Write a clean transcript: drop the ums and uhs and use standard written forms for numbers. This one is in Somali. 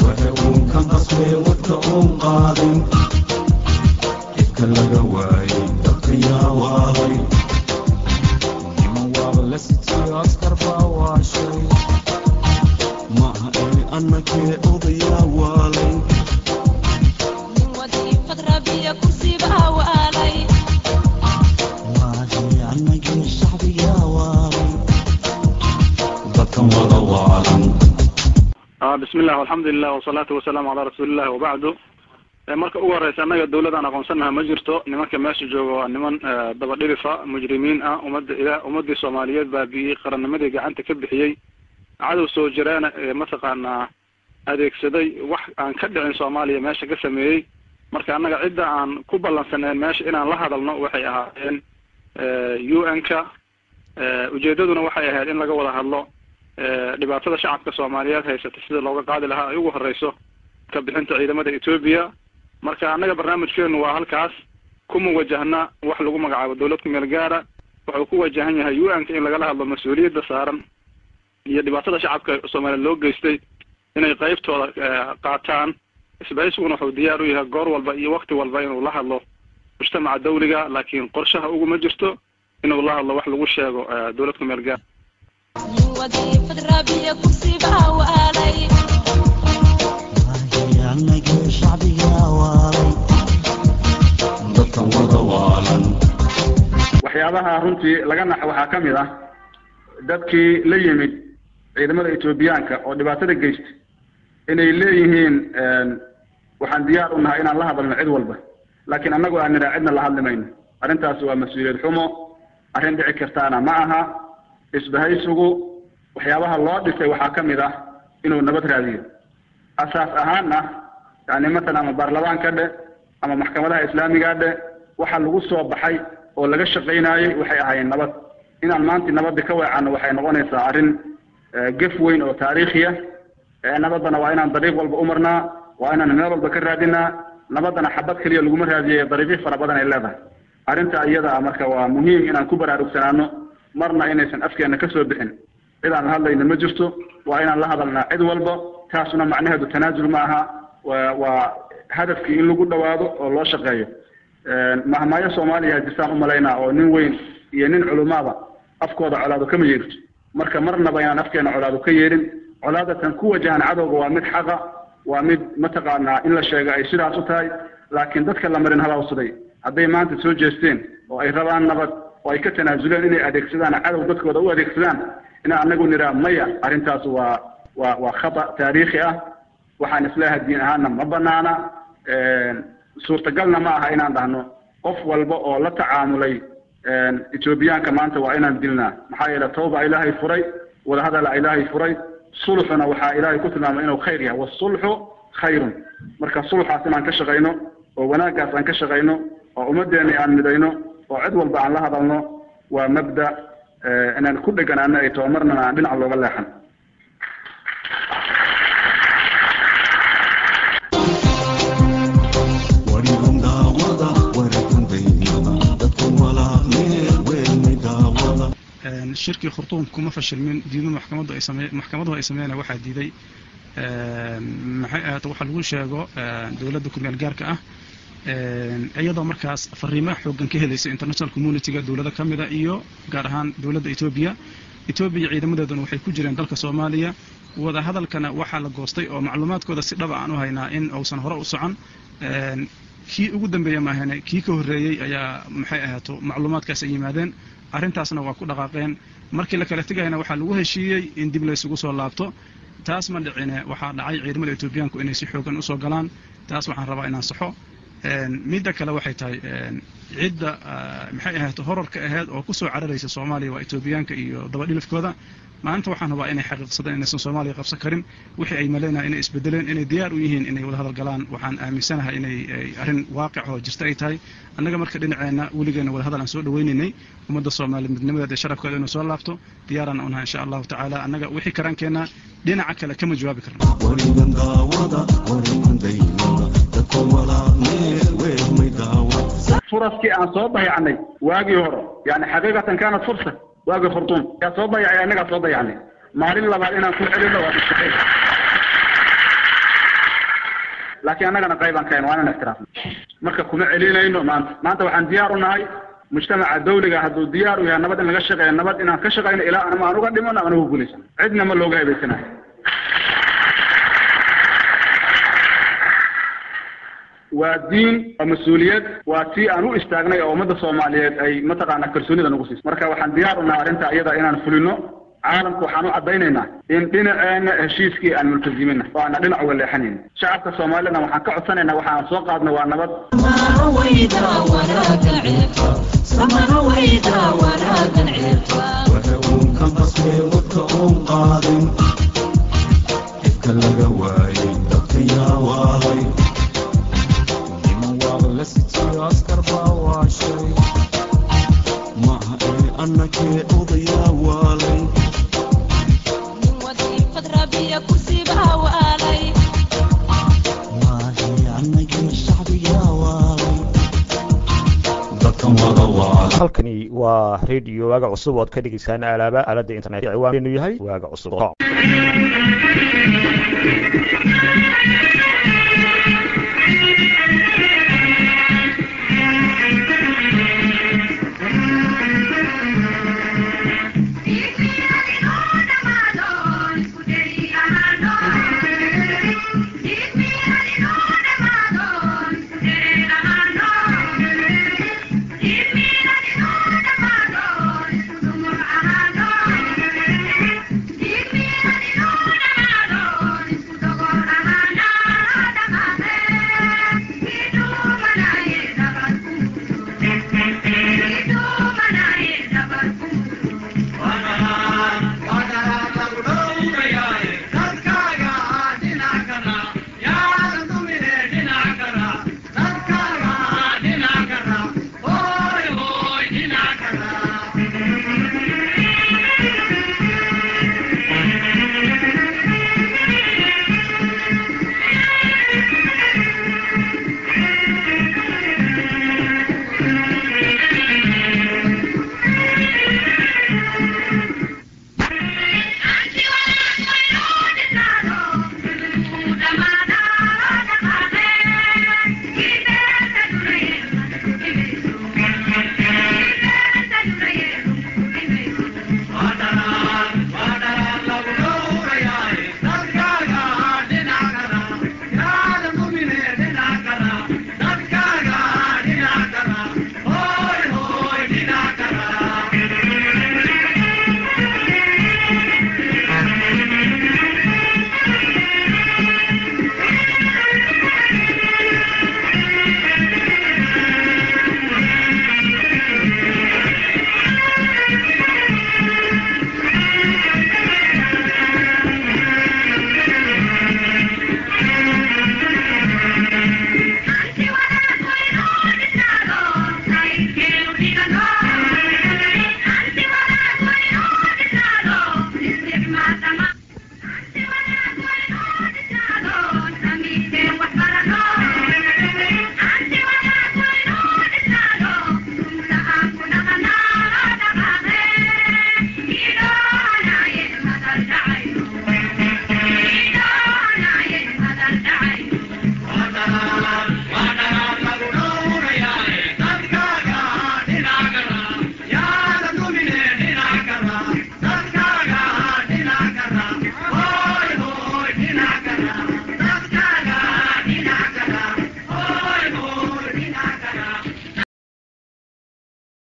Wuxuunkan qasbee wadka uun qaadin ifka laga waayay dadka yaa waalay niman waaba la sitiyo askar baa waashay maaha ee annakee odayaa waalay. Maahee annagee shacbigaa waalay dadkan wada waalan. Bismillah, alxamdulilah, wasalaatu wasalaamu calaa rasuulillahi wabacdu. Marka ugu horeysa, annaga dawladaan aqoonsanaha ma jirto. Nimanka meesha jooga waa niman daba dhilifa, mujrimiin ah, ummadda ila ummadii Soomaaliyeed baabi'iyey, qarannimadii gacanta ka bixiyey, cadow soo jireena ee mataqaanaa adeegsaday, wax aan ka dhicin Soomaaliya meesha ka sameeyey. Marka annaga cidda aan ku ballansaneen meesha inaan la hadalno waxay ahaayeen UN-ka. Ujeedaduna waxay ahayd in laga wada hadlo dhibaatada shacabka Soomaaliyeed haysata sida looga qaadi lahaa, ay ugu horeyso ka bixinta ciidamada Etoobiya. Marka annaga barnaamijkeenu waa halkaas, kuma wajahna wax lagu magacaabo dawlad ku meel gaara. Wuxuu ku wajahan yahay UN-ka in lagala hadlo mas-uuliyadda saaran iyo dhibaatada shacabka Soomaaliyeed loo geystay inay qaybtooda qaataan. Isbahaysiguna wuxuu diyaar u yahay goor walba iyo wakti walba inuu la hadlo mujtamaca dawliga, laakiin qorshaha uguma jirto inuu la hadlo wax lagu sheego dawlad ku meel gaar. Maahee annagee shacbigaa waalay dadkan wada waalan. Waxyaabaha runtii laga naxo waxaa ka mid ah dadkii la yimid ciidamada Etoobiyaanka oo dhibaatada geysta inay leeyihiin waxaan diyaar u nahay inaan la hadalno cid walba, laakiin annagu aan nidhaa cidna la hadli mayno. Arrintaasi waa mas-uuliyad xumo, arrin dhici kartaana ma aha. Isbahaysigu waxyaabaha loo dhisay waxaa ka mid ah inuu nabad raadiyo asaas ahaanna, yani masalan ama baarlamaanka dhe ama maxkamadaha islaamiga dhe, waxa lagu soo baxay oo laga shaqaynaayey waxay ahaayeen nabad. Inaan maanta nabadda ka weecanno waxay noqonaysaa arrin gef weyn oo taariikhiya. Nabaddana waa inaan dariiq walba u marnaa, waa inaan meel walba ka raadinaa. Nabaddana xabad keliya laguma raadiyay, dariiqyo fara badan ay leedahay arrinta iyada ah. Marka waa muhiim inaan ku baraarugsanaano marna inaysan afkeena ka soo bixin cid aan la hadlayna ma jirto. Waa inaan la hadalnaa cid walba, taasuna macnaheedu tanaasul ma aha, waa hadafkii in lagu dhawaado oo loo shaqeeyo. Mahmaayo Soomaaliya jirtaan umalaynaa oo nin weyn iyo nin culumaaba afkooda colaado kama yeerto. Marka marnaba inaan afkeena colaado ka yeerin. Colaadatan ku wajahan cadowga waa mid xaqa, waa mid mataqaanaa in la sheego ay sidaas u tahay, laakiin dadka la marin habawsaday hadday maanta soo jeesteen oo ay rabaan nabad oo ay ka tanaasuleen inay adeegsadaan cadow dadkooda u adeegsadaan, inaan anagu nidhaa maya, arrintaas waa khata taariikhi ah. Waxaan isleeyahay diin ahaanna ma banaana, suurtagalna ma aha inaan dhahno qof walba oo la tacaamulay Etoobiyaanka maanta waa inaan dilnaa. Maxaa yeele tawba Ilaahay furay, wadahadala Ilaahay furay, sulxuna waxaa Ilaahay ku tilmaamay inuu khayr yahay, wasulxu khayrun. Marka sulxaas inaan ka shaqayno oo wanaaggaas aan ka shaqayno oo ummaddeena aan midayno oo cid walba aan la hadalno waa mabda inaan ku dheganaano ay taho, marnana aan dhinac looga leexan. Warikun daawada, warikun daymada, dadkan walaaqnee weelmay daawada. Shirkii Khurtuum kuma fashilmin diidmo maxkamaddu ay same maxkamaduhu ay sameeyeen. Waxaa diiday maxay ahaata waxa lagu sheego dowladda ku-meel gaarka ah, iyadoo markaas fariimo xoogan ka helaysa international community-ga, dowlado ka mida iyo gaar ahaan dowladda Etoobiya. Etoobiya ciidamadeeduna waxay ku jireen dalka Soomaaliya. Wada hadalkana waxaa la goostay oo macluumaadkooda si dhaba aan u haynaa in uusan hore u socon. Kii ugu dambeeya maahane, kii ka horreeyey ayaa maxay ahaato macluumaadkaas ay yimaadeen, arrintaasna waa ku dhaqaaqeen. Markii la kala tegayna waxaa lagu heshiiyey in dib laysugu soo laabto. Taas ma dhicine, waxaa dhacay ciidamada Etoobiyaanku inay si xoogan usoo galaan. Taas waxaan rabaa inaan saxo. Midda kale waxay tahay cidda maxay ahayd horarka ahayd oo kusoo cararaysa Soomaaliya waa Etoobiyaanka iyo dabadhilifkooda. Maanta waxaan rabaa inay xaqiiqsadeen inaysan Soomaaliya qabsan karin wixii ay maleynayaan, inay isbedeleen, inay diyaar u yihiin inay wada hadal galaan. Waxaan aaminsanahay inay arrin waaqic oo jirta ay tahay. Annaga marka dhinaceenna weligeena wada hadal aan soo dhawaynaynay, ummadda Soomaaliya midnimadeeda iyo sharafkeeda inuu soo laabto diyaaraan unahay, insha Allahu tacaala. Annaga wixii karaankeenna dhinaca kale kama jawaabi karno. Warigan daawada, warigan daymada, dadkan walaaqnee weelmay daawada. Furaskii aan soo dayacnay waagii hore, yani xaqiiqatan kaanat fursa. Waagii Khurtuum yaa soo dayacay? Annagaa soo dayacnay. Maalin labaad inaan ku celino waa mustaqil, laakiin annagana qaybaan ka hayn, waa inaan ixtiraafno. Marka kuma celinayno maanta. Maanta waxaan diyaar u nahay, mujtamaca dawliga hadduu diyaar u yahay nabad in laga shaqeeyo, nabad inaan ka shaqeyno ilaa ama aan uga dhimano ama uga guulaysano. Cidna ma looga hebaysanayo. Waa diin, waa mas-uuliyad, waa tii aan u istaagnay oo ummadda Soomaaliyeed ay mataqaana kalsoonida nagu siiso. Marka waxaan diyaar u nahay arrinta iyada inaan fulino. Caalamku waxaan u caddaynaynaa in dhinaceena heshiiskii aan multazimina oo aana dhinac uga leexanayn. Shacabka Soomaalida waxaan ka codsanaynaa, waxa aan soo qaadno waa nabad. Waxa uun ka qasbay wadka uun qaadin dhibka laga waayay dadka yaa waalay. Niman waaba la sitiyo, askar baa waashay. Maaha ee annakee odayaa waalay. Maahe annagii shacbigaa waalay, dadkan wada waalay. Halkani waa Radio Waaga Cusub oo ad ka dhegeysaan alaaba aaladda internet. Ciwaankeenu yahay Waaga Cusub.